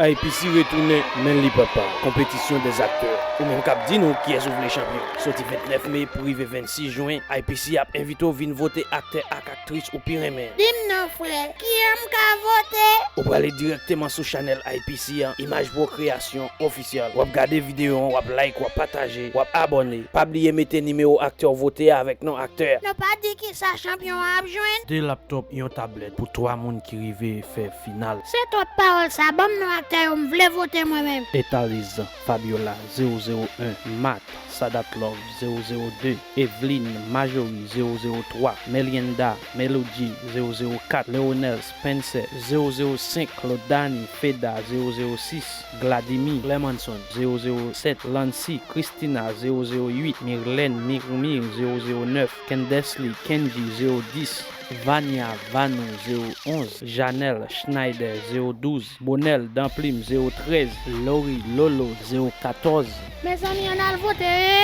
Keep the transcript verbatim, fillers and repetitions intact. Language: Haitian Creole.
I P C retounen, men li papa, konpetisyon dèz aktè. Ou menm k ap di nou kiyès ou vle chanpyon. Soti vennèf me pou rive vennsis jen, I P C ap envite w vin vote aktè ak aktris ou pi renmen. Di m non, frè, kijan m ka vote? Ou prale dirèkteman sou chanèl I P C an, Imaj Pwo Kreyasyon Ofisyèl. W ap gade videyo an, w ap like, w ap pataje, w ap abòne. Pa bliye mete nimewo aktè w vote a avèk non aktè a. Nou pa di kisa chanpyon an ap jwenn? De laptòp, yon tablèt pou twa moun ki rive fè final. Se twòp pawòl sa, ban m non aktè yo, m vle vote mwen menm. Etaliz, Fabiola, zewo zewo en, Mat, Sadat Love, zewo zewo de, Evelyne, Majorie, zewo zewo twa, Melienda, Melodji, zewo zewo kat, Leonel, Spencer, zewo zewo senk, Claude Dany, Feda, zewo zewo sis, Gladimy, Clemenson, zewo zewo sèt, Lancy, Christina, zewo zewo uit, Mirlène, Mirmir, zewo zewo nèf, Kendesly, Kendji, zewo dis, Vania, Vanou, zewo onz, Janelle, Schneider, zewo douz, Bonel, Danplim, zewo trèz, Lori, Lolo, zewo katòz. Mezanmi, ann al vote!